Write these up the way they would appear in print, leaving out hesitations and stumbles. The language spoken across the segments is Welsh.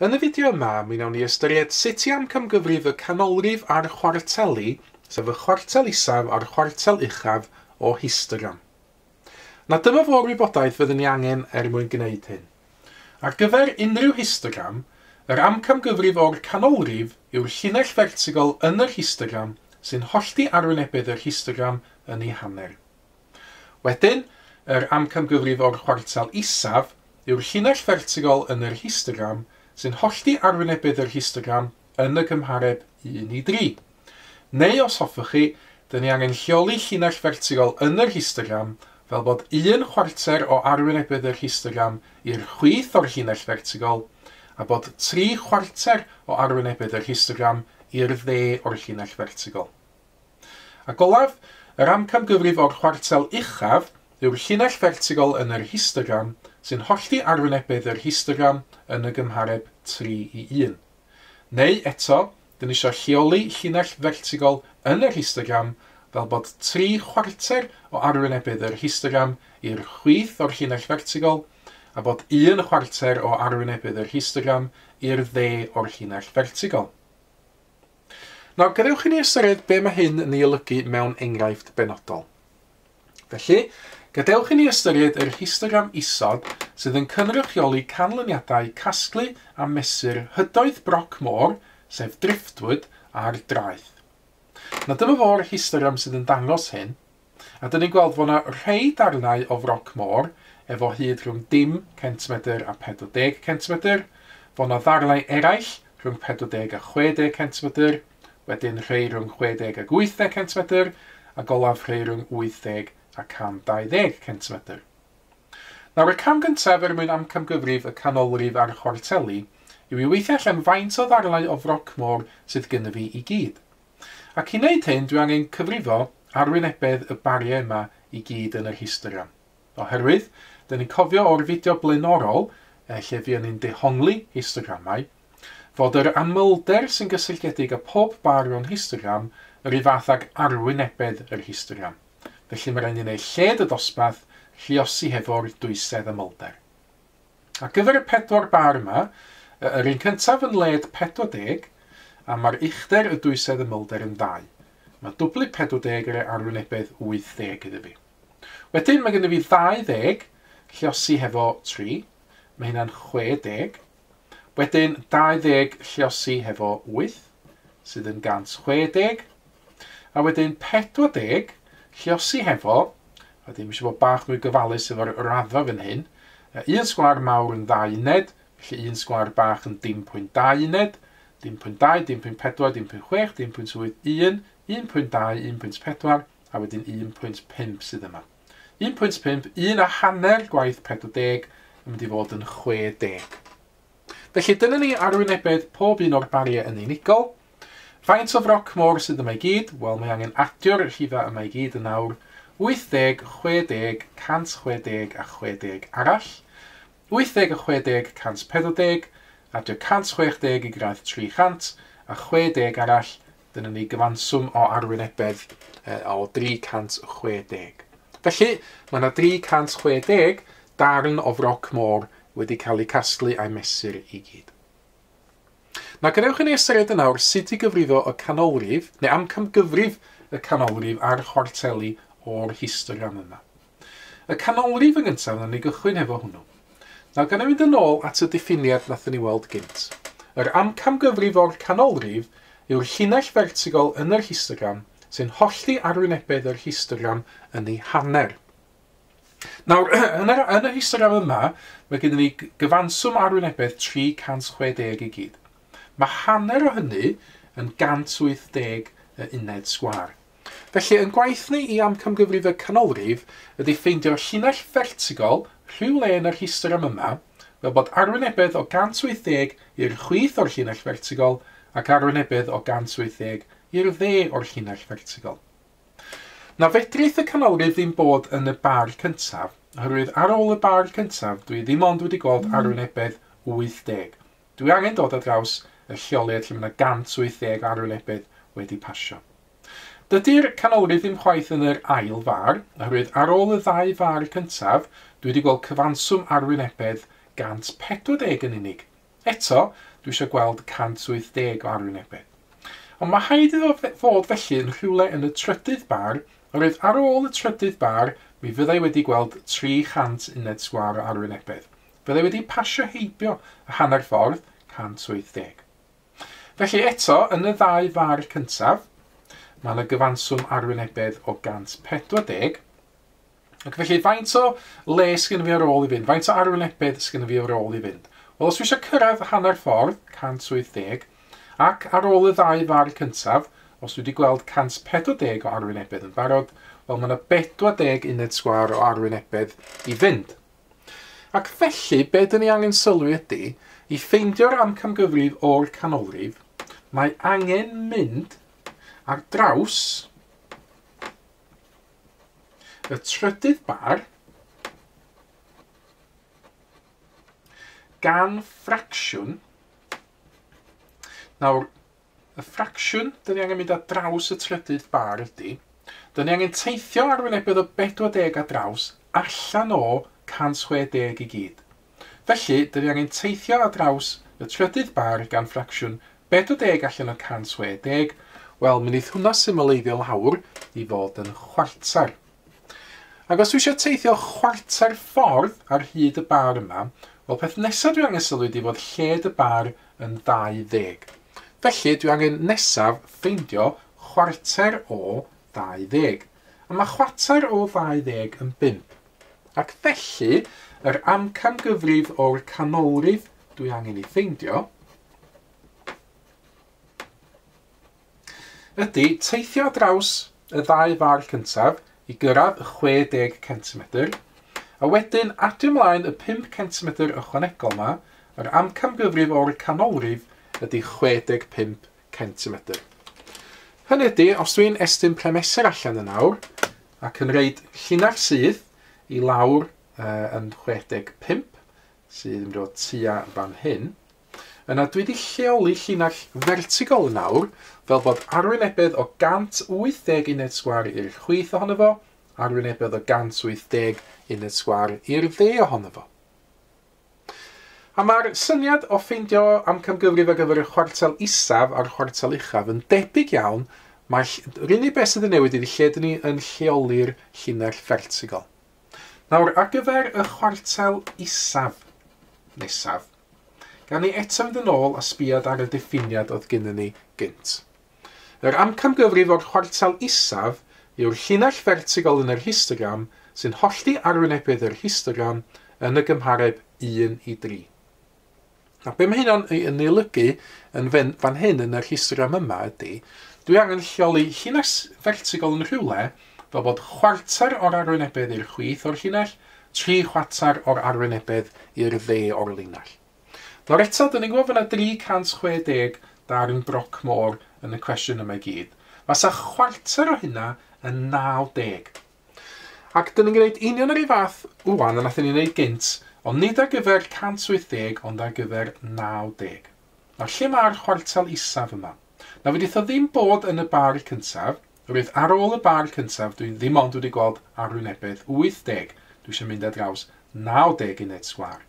Yn y fideo yma, mi wnawn ni ystyried sut i amcangyfrif y canolrif a'r chwarteli, sef y chwartel isaf a'r chwartel uchaf o histogram. Na dyma fo'r wybodaeth fyddwn ni angen er mwyn gwneud hyn. Ar gyfer unrhyw histogram, yr amcangyfrif o'r canolrif yw'r llinell fertigol yn yr histogram sy'n hollti arwynebydd yr histogram yn ei hanner. Wedyn, yr amcangyfrif o'r chwartel isaf yw'r llinell fertigol yn yr histogram sy'n hollti arwynebydd yr histogram yn y gymhareb 1 i 3. Neu os hoffech chi, dyn ni angen lleoli llinell fertigol yn yr histogram fel bod 1 chwarter o arwynebydd yr histogram i'r chwith o'r llinell fertigol a bod 3 chwarter o arwynebydd yr histogram i'r dde o'r llinell fertigol. Ac olaf, yr amcangyfrif o'r chwartel uchaf yw'r llinell fertigol yn yr histogram sy'n hollti arwynebydd yr histogram yn y gymhareb 3 i 1. Neu eto, dyn ni eisiau lleoli llinell fertigol yn yr histogram fel bod 3 chwarter o arwynebydd yr histogram i'r chwith o'r llinell fertigol a bod 1 chwarter o arwynebydd yr histogram i'r dde o'r llinell fertigol. Nawr, gadewch i ni ystyried be mae hyn yn ei olygu mewn enghraifft benodol. Felly, gadewch i ni ystyried yr histogram isod sydd yn cynrychioli canlyniadau casglu a mesur hydoedd broc môr, sef driftwood, a'r draeth. Na dyma fo'r histogram sydd yn dangos hyn, a dyn ni'n gweld fod yna rhai darnau o froc môr efo hyd rhwng dim centimetr a 40 centimetr, fod yna ddarnau eraill rhwng 40 a 60 centimetr, wedyn rhai rhwng 60 ac 80 centimetr, ac olaf rhai rhwng 80 a 120 centimetr. Nawr, y cam gyntaf er mwyn amcangyfrif y canolrif a'r chwarteli yw i weithio allan faint o ddarnau o froc môr sydd gynno fi i gyd. Ac i wneud hyn, dwi angen cyfrifo arwynebedd y bariau yma i gyd yn yr histogram. Oherwydd, dyn ni'n cofio o'r fideo blaenorol, lle fuon ni'n dehongli histogramau, fod yr amlder sy'n gysylltiedig â pob bar mewn histogram yr un fath ag arwynebedd yr histogram. Felly mae rhaid ni wneud lled y dosbarth lluosi hefo'r dwysedd amlder. Ar gyfer y 4 bar yma, yr un cyntaf yn led 40, a mae'r uchder y dwysedd amlder yn 2. Mae dwblu 40 ar arwynebedd 80 iddo fi. Wedyn mae gennym fi 20 lluosi hefo 3, mae hynna'n 60. Wedyn 20 lluosi hefo 8, sydd yn 160. A wedyn 40 lluosi hefo, a dim eisiau bod bach mwy gyfalus efo'r raddfa fan hyn, 1 sgwâr mawr yn 2 uned, felly 1 sgwâr bach yn 0.2 uned, 0.2, 0.4, 0.6, 0.8, 1, 1.2, 1.4, a wedyn 1.5 sydd yma. 1.5, 1.5 gwaith 40 yn mynd i fod yn 60. Felly dyna ni arwynebedd pob un o'r bariau yn unigol. Faint o froc môr sydd yma i gyd? Wel, mae angen adio'r rhifau yma i gyd yn awr. 80, 60, 160 a 60 arall. 80 a 60, 140, adio 160 i gyrraedd 300, a 60 arall, dyna ni gyfanswm o arwynebedd o 360. Felly, mae yna 360 darn o froc môr wedi cael eu casglu a'i mesur i gyd. Na gadewch i ni ystyried yn awr sut i gyfrifo y canolrif, neu amcangyfrif y canolrif a'r chwarteli o'r histogram yma. Y canolrif yn gyntaf, nawn ni gychwyn hefo hwnnw. Nawr, gan i fynd yn ôl at y diffiniad nathon ni weld gynt. Yr amcangyfrif o'r canolrif yw'r llinell fertigol yn yr histogram sy'n hollti arwynebedd yr histogram yn ei hanner. Nawr, yn y histogram yma, mae gennym ni gyfanswm arwynebedd 360 i gyd. Mae hanner o hynny yn 180 uned sgwâr. Felly, yn gwaith ni i amcangyfrif y canolrif ydy ffeindio llinell fertigol rhywle yn yr histogram yma, fel bod arwynebedd o 180 i'r chwith o'r llinell fertigol ac arwynebedd o 180 i'r dde o'r llinell fertigol. Na fedrith y canolrif ddim bod yn y bar cyntaf, oherwydd ar ôl y bar cyntaf dwi ddim ond wedi gweld arwynebedd 80. Dwi angen dod ar draws y lleoliad lle mae yna 180 arwynebedd wedi pasio. Dydy'r canolrif ddim chwaith yn yr ail far, oherwydd ar ôl y ddau far cyntaf, dwi wedi gweld cyfanswm arwynebedd 140 yn unig. Eto, dwi eisiau gweld 180 o arwynebedd. Ond mae rhaid iddo fod felly yn rhywle yn y trydydd bar, oherwydd ar ôl y trydydd bar, mi fyddai wedi gweld 300 uned sgwâr o arwynebedd. Fyddai wedi pasio heibio y hanner ffordd, 180. Felly eto, yn y ddau far cyntaf, mae yna gyfanswm arwynebedd o 140. Ac felly, faint o le sgynno fi ar ôl i fynd? Faint o arwynebedd sgynno fi ar ôl i fynd? Wel, os dwi eisiau cyrraedd hanner ffordd, 180, ac ar ôl y ddau far cyntaf, os dwi wedi gweld 140 o arwynebedd yn barod, wel, mae yna 40 uned sgwâr o arwynebedd i fynd. Ac felly, be dyn ni angen sylwi ydy, i ffeindio'r amcangyfrif o'r canolrif, mae angen mynd ar draws y trydydd bar gan ffracsiwn. Nawr, y ffracsiwn dyn ni angen mynd ar draws y trydydd bar ydy, dyn ni angen teithio arwynebedd o 40 ar draws allan o 160 i gyd. Felly, dyn ni angen teithio ar draws y trydydd bar gan ffracsiwn 40 allan o 160. Wel, mi wneith hwnna symleiddio lawr i fod yn chwarter. Ac os dwi eisiau teithio chwarter ffordd ar hyd y bar yma, wel, peth nesaf dwi angen sylwi ydy fod lled y bar yn 20. Felly, dwi angen nesaf ffeindio chwarter o 20. A mae chwarter o 20 yn 5. Ac felly, yr amcangyfrif o'r canolrif dwi angen ei ffeindio ydy teithio draws y ddau far cyntaf i gyrraedd 60 cm, a wedyn adio ymlaen y 5 cm ychwanegol yma, yr amcangyfrif o'r canolrif ydy 65 cm. Hynny ydy, os dwi'n estyn premesur allan yn awr, ac yn reid llinell syth i lawr yn 65, sydd yn dod tua fan hyn, yna dwi wedi lleoli llinell vertigol yn awr, fel bod arwynebedd o 180 uned sgwâr i'r chwith ohono fo, arwynebedd o 180 uned sgwâr i'r dde ohono fo. A mae'r syniad o ffeindio amcangyfrif ar gyfer y chwartel isaf a'r chwartel uchaf yn debyg iawn. Mae'r unig beth sydd yn newid ydy lle dyn ni yn lleoli'r llinell vertigol. Nawr, ar gyfer y chwartel isaf nesaf, gan ni eto fynd yn ôl a sbiad ar y diffiniad oedd gennym ni gynt. Yr amcangyfrif o'r chwartel isaf yw'r llinell vertigol yn yr histogram sy'n hollti arwynebedd yr histogram yn y gymhareb 1 i 3. A be mae hynna'n ei olygu yn fan hyn yn yr histogram yma ydy, dwi angen lleoli llinell vertigol yn rhywle fel bod chwarter o'r arwynebedd i'r chwith o'r llinell, 3/4 o'r arwynebedd i'r dde o'r linell. Nawr eto, dyn ni'n gwybod fod yna 360 darn broc môr yn y cwestiwn yma i gyd. Fasa chwarter o hynna yn 90. Ac dyn ni'n gwneud union yr un fath ŵan a nathon ni wneud gynt, ond nid ar gyfer 180, ond ar gyfer 90. Nawr, lle mae'r chwartel isaf yma? Nawr, fe wnaeth o ddim bod yn y bar cyntaf, oherwydd ar ôl y bar cyntaf, dwi ddim ond wedi gweld arwynebedd 80. Dwi eisiau mynd ar draws 90 uned sgwâr.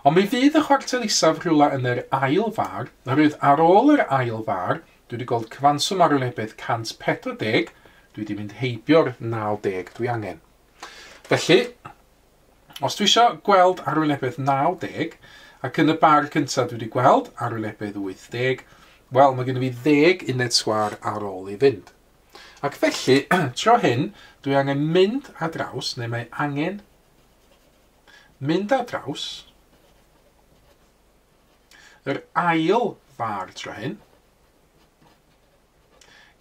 Ond mi fydd y chwartel isaf rhywle yn yr ail far, oherwydd ar ôl yr ail far, dwi wedi gweld cyfanswm arwynebedd 140, dwi wedi mynd heibio'r 90 dwi angen. Felly, os dwi eisiau gweld arwynebedd 90, ac yn y bar cyntaf dwi wedi gweld arwynebedd 80, wel, mae gen i fi 10 uned sgwâr ar ôl i fynd. Ac felly, tro hyn, dwi angen mynd ar draws, neu mae angen mynd ar draws yr ail far tro hyn,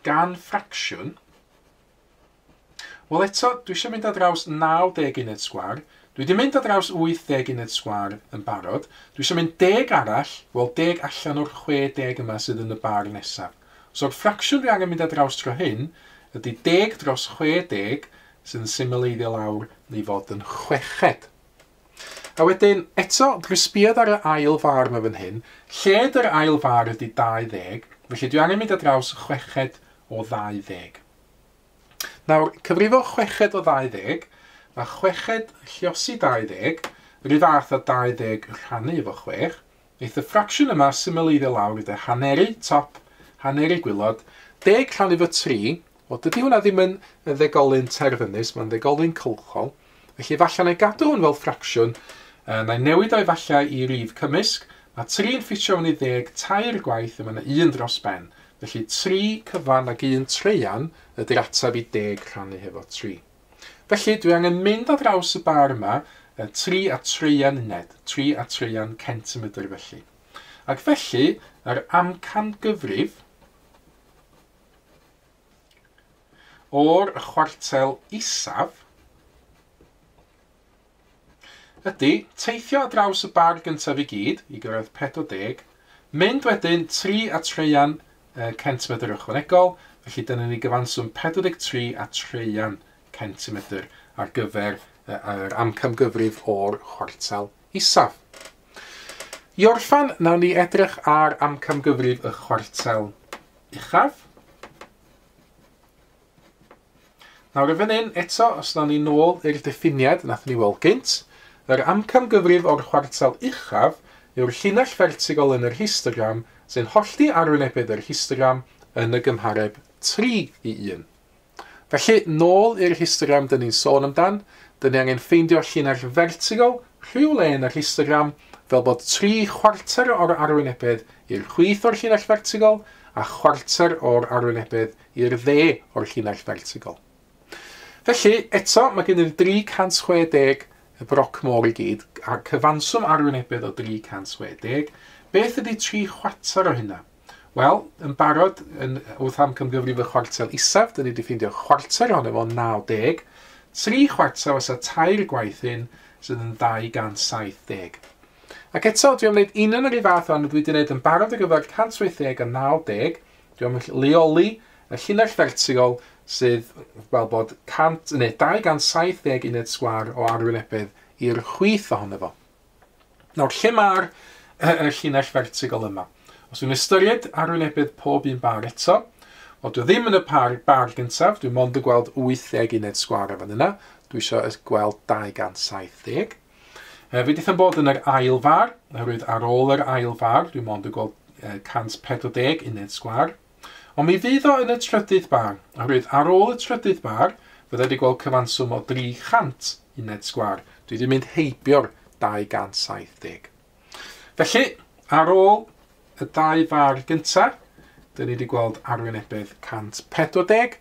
gan ffracsiwn. Wel eto, dwi eisiau mynd ar draws 90 uned sgwâr. Dwi wedi mynd ar draws 80 uned sgwâr yn barod. Dwi eisiau mynd 10 arall, wel 10 allan o'r 60 yma sydd yn y bar nesaf. So'r ffracsiwn dwi angen mynd ar draws tro hyn ydy 10 dros 60 sydd yn symleiddio lawr i fod yn 6. A wedyn, eto, drwy sbiad ar y ail far yma fan hyn, lled yr ail far ydy 20, felly dwi angen mynd ar draws 6 o 20. Nawr, cyfrifo 6 o 20, mae 6 lliosi 20, yr un fath â 20 rhannu efo 6, Neith y ffracsiwn yma symleiddio lawr gyda haneru top, haneru gwaelod, 10 rhannu efo 3, wel dydy hwnna ddim yn ddegolyn terfynus, mae'n ddegolyn cylchol. Felly falle na i gadw hwn fel ffracsiwn, na i newid o'i falle i rif cymysg. Mae 3 yn ffitio fewn i 10 tair gwaith, a mae yna 1 dros ben. Felly 3 cyfan ag 1 treian ydy'r ateb i 10 rhannu hefo 3. Felly dwi angen mynd ar draws y bar yma, 3 a treian uned, 3 a treian centimetr felly. Ac felly, yr amcangyfrif o'r chwartel isaf ydy teithio ar draws y bar gyntaf i gyd, i gyrraedd 40, mynd wedyn 3 a treian centimetr ychwanegol, felly dyna ni gyfanswm 43 a treian centimetr ar gyfer yr amcangyfrif o'r chwartel isaf. I orffan, nawn ni edrych ar amcangyfrif y chwartel uchaf. Nawr y fan hyn, eto, os nawn ni nôl i'r diffiniad nath ni weld gynt, yr amcangyfrif o'r chwartel uchaf yw'r llinell fertigol yn yr histogram sy'n hollti arwynebedd yr histogram yn y gymhareb 3 i 1. Felly, nôl i'r histogram dyn ni'n sôn amdan, dyn ni angen ffeindio llinell fertigol rhywle yn yr histogram fel bod 3/4 o'r arwynebedd i'r chwith o'r llinell fertigol a 1/4 o'r arwynebedd i'r dde o'r llinell fertigol. Felly, eto, mae gen i'r 360 y broc môr i gyd, a'r cyfanswm arwynebedd o 360. Beth ydy 3/4 o hynna? Wel, yn barod, wrth amcangyfrif y chwartel isaf, dyn ni wedi ffeindio 1/4 ohono fo 90. 3/4 fysa tair gwaith hyn sydd yn 270. Ac eto, dwi am wneud union yr un fath ond dwi wedi wneud yn barod ar gyfer 180 a 90. Dwi am leoli y llinell fertigol sydd fel bod 100, neu 270 uned sgwâr o arwynebedd i'r chwith ohono fo. Nawr, lle mae'r llinell fertigol yma? Os dwi'n ystyried arwynebedd pob un bar eto, wel, dwi ddim yn y bar gyntaf, dwi'n mond yn gweld 80 uned sgwâr fan yna, dwi eisiau gweld 270. Fe wnaeth bod yn yr ail far, oherwydd ar ôl yr ail far, dwi'n mond yn gweld 140 uned sgwâr. Ond mi fydd o yn y trydydd bar, oherwydd ar ôl y trydydd bar, fydda i wedi gweld cyfanswm o 300 uned sgwâr. Dwi wedi mynd heibio'r 270. Felly, ar ôl y dau far gyntaf, dyn ni wedi gweld arwynebedd 140.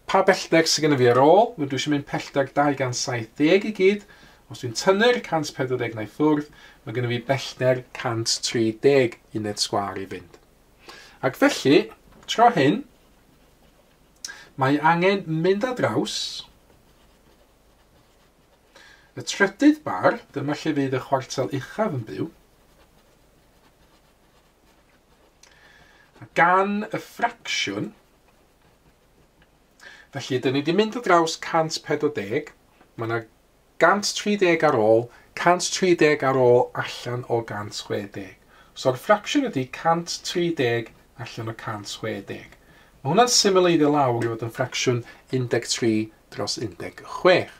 Pa bellter sydd gennym fi ar ôl? Dwi eisiau mynd pellter 270 i gyd. Os dwi'n tynnu'r 140 na'i ffwrdd, mae gennym fi bellter 130 uned sgwâr i fynd. Ac felly, tro hyn, mae angen mynd ar draws y trydydd bar, dyma lle fydd y chwartel uchaf yn byw, a gan y ffracsiwn, felly dyn ni wedi mynd ar draws 140, mae yna 130 ar ôl, 130 ar ôl allan o 160. So'r ffracsiwn ydy 130 allan o 160. Mae hwnna'n symleiddio lawr i fod yn ffracsiwn 13 dros 16.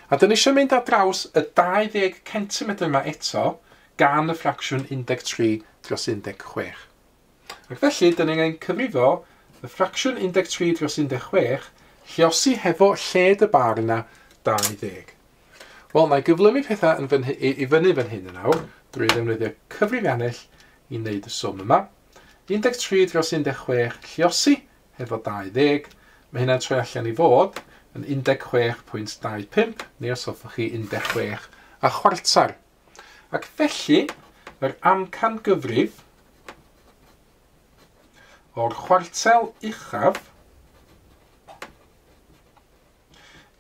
A dyn ni eisiau mynd ar draws y 20 cm yma eto gan y ffracsiwn 13 dros 16. Ac felly, dyn ni'n cyfrifo y ffracsiwn 13 dros 16 lliosi hefo lled y bar yna 20. Wel, na i gyflymu pethau yn i fyny fan hyn yn awr drwy ddefnyddio cyfrifiannell i wneud y swm yma. 13 dros 16 lliosi hefo 20. Mae hynna'n troi allan i fod yn 16.25, neu os hoffech chi 16 a chwarter. Ac felly, yr amcangyfrif o'r chwartel uchaf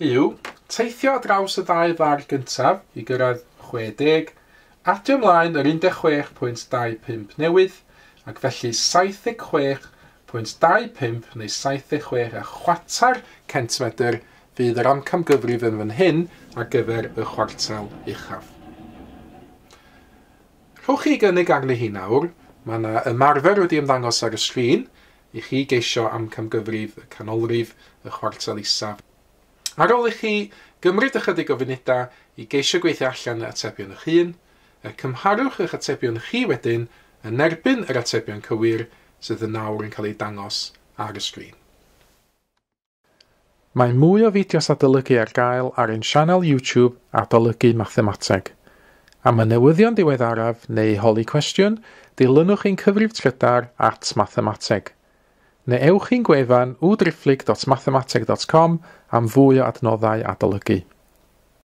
yw teithio ar draws y ddau far gyntaf i gyrraedd 60, adio ymlaen yr 16.25 newydd, ac felly 76.25 neu 76 a chwarter centimetr fydd yr amcangyfrif yn fan hyn ar gyfer y chwartel uchaf. Rhowch chi gynnig arni hi nawr. Mae yna ymarfer wedi ymddangos ar y sgrin i chi geisio amcangyfrif y canolrif y chwartel isaf. Ar ôl i chi gymryd ychydig o funudau i geisio gweithio allan y atebion eich hun, Y cymharwch eich atebion chi wedyn yn erbyn yr atebion cywir sydd yn nawr yn cael eu dangos ar y sgrin. Mae mwy o fideos adolygu ar gael ar ein sianel YouTube Adolygu Mathemateg. Am y newyddion diweddaraf neu holi cwestiwn, dilynwch ein cyfrif trydar @mathemateg. Neu ewch i'n gwefan www.mathemateg.com am fwy o adnoddau adolygu.